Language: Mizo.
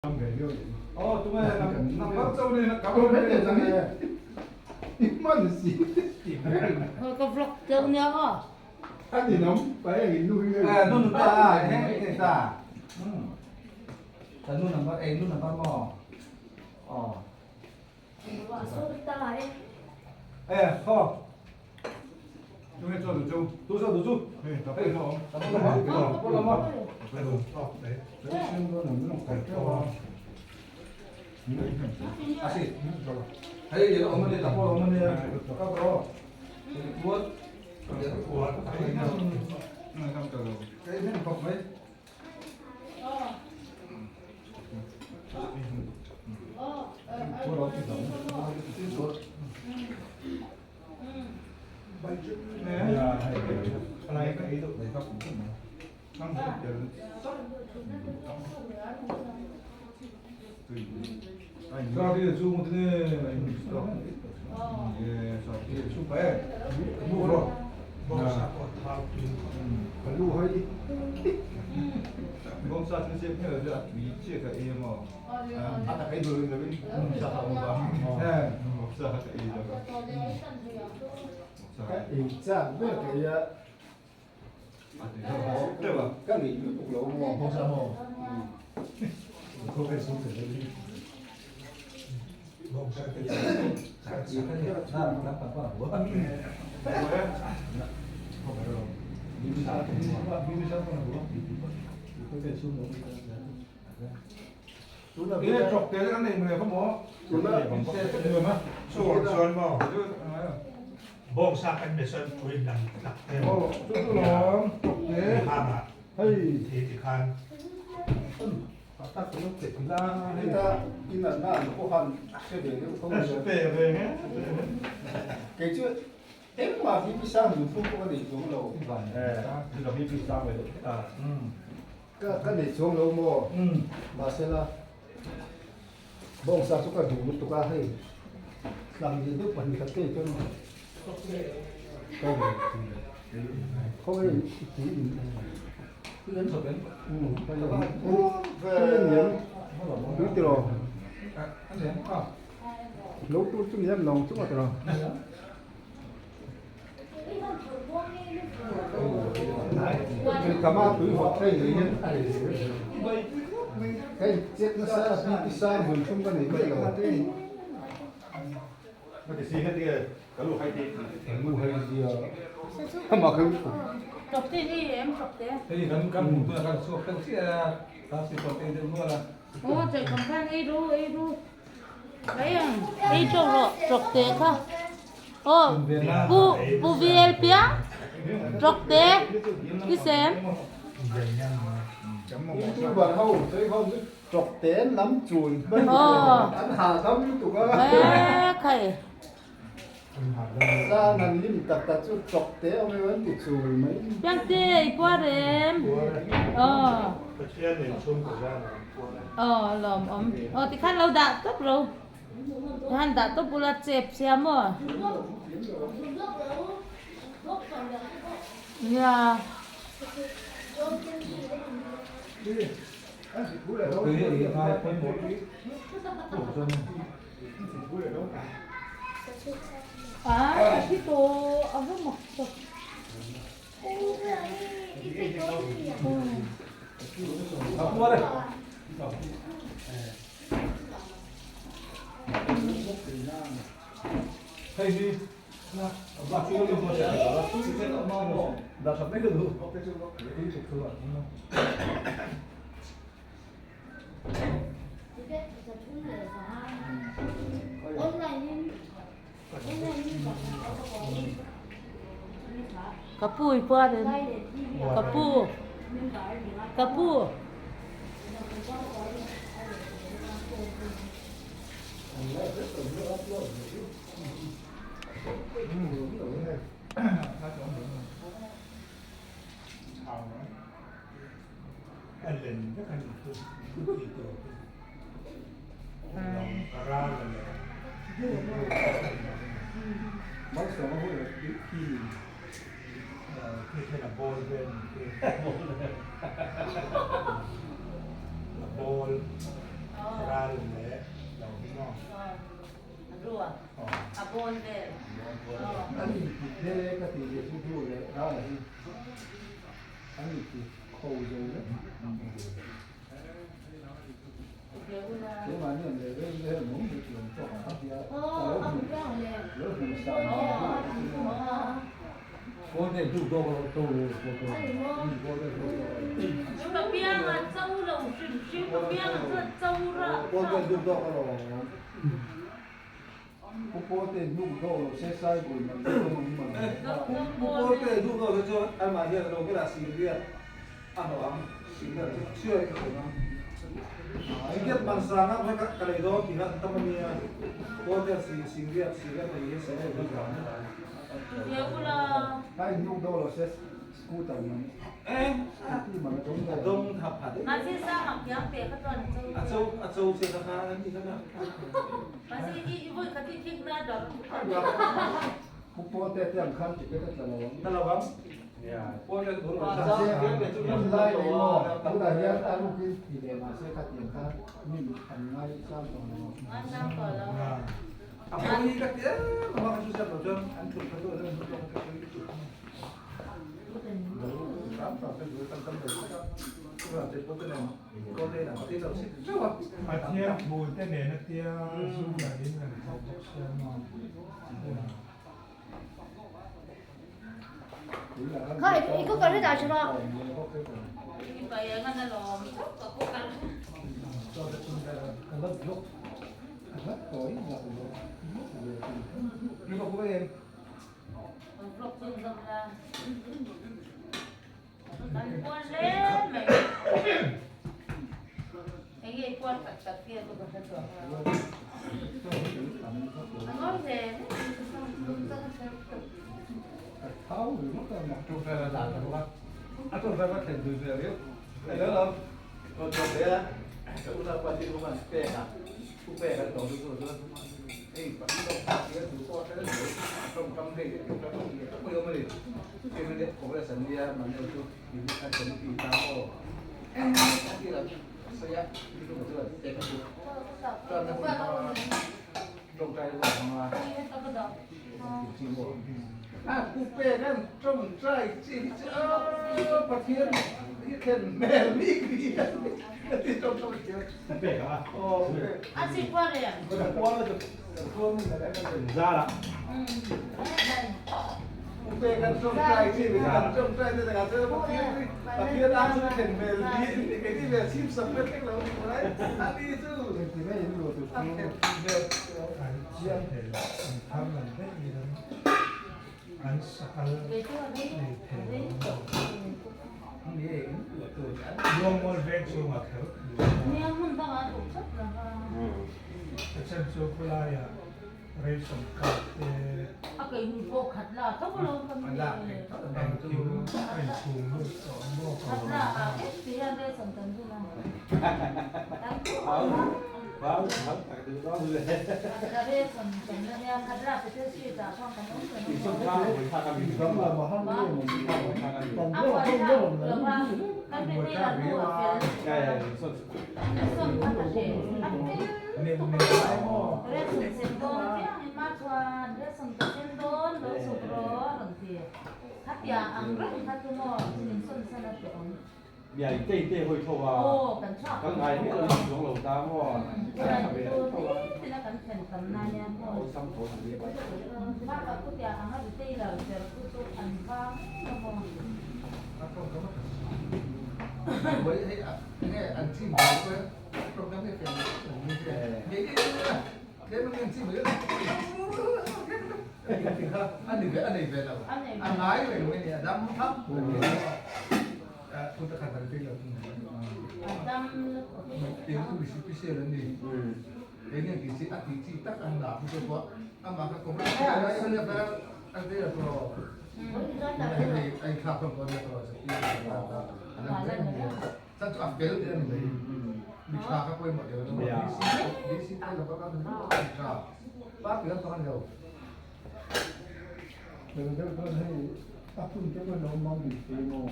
Ka vlog deuh nia aw. Ka nei chuang lo maw? Mahsela bawngsa chu ka duh lutuk a, hei tlang leh deuh pahnih khat te chuan ka khaw hei i tui in tui tiraw lo tur chu ni em lawng chu tiraw. Tama tui hawt thei niin hei chet nasa a pi sang hun thum ka nei mai lo. Lu hai zia amah kha Ei tawk rawh tawk te kha aw pu pu vel piang tawk te i sem. Aw khai. Piangte i puar em? Aw. Aw lawmawm. Aw tikhan lo dah tawp ro. Tikhan dah tawp ula chep sia maw? Nia. A thi tawh a va mak tak. Ka pu i puar in ka pu ka pu. Bawn vel. An input hmel e ka tih leh chu hnu leh rala hi an input kho zo vek. Keimahni an leh vek vel mai mai tur ang tawk ang tia ka lo hmu lo hmu sa ang ang chu maw. Kawl te duh tawk lo to lo pawh to kawl te duh tawk Ka pianga cho lo hrim hrim ka pianga chuan cho ra Kawl te duh tawk lo Pu Pawl te duh tawk lo se sai bul man te awm ang man Pu Pawl te duh tawk lo chuan amah hian a lo ber a singriat a hlawh ang singriat chu chhiar ka hlawh ang singriat man sang a ka ka lei dawn tih kha an tam ania Pawl te singriat singriat mai hi singriat man sang Ka inhnuk dawn lo se scooter man scooty man a dawng dawn. Dawng thap phat. Mahse sang ang thiam pe kha chuan a cho. A cho a cho che kha kha an ti kha na. Mahse i i vawi khat i thik na dar. Pu Pawl te te ang khan ticket a tla lo ang. Tla lo ang. Pawl te bul Mahse hun lai nei maw tunah hian a rukin ti leh mahse khatiang khan mi an ngai sang tawh lo ang. Ngai sang tawh lo. A pawi ka ti em em a, ka chu siam lo chuan an tluk kha chu an tluk ka pawi lutuk. Tam tam te chu tam tam lo chu chu te pawh te nen kawl te nen te lo sik zeuh a. Pathian thu te nen a tia zu la in an tho bawk sia maw. Kha i cooker hi dah tha rawh. I pai ang a lawm chauh ka cooker. Vlog chhunzawm la. Kan puan hle mai. Enge i puan tak tak hi a chu ka hre chuang lo. A ngawi ve A chi kual em? An chiang thei lo, an thar lan daih in an sakal nei thei lo. Luangmual veng chhungah kher a chan chu khawlaiah ration card te engkim a inchhung lut tawh maw ka Miai tei te hawi tho a, kan ngai miah lo in chuang lo ta maw, kan tha ve reng tho a, awlsam tho ang nia. Hei a hun te pawh lo mang bik thei maw.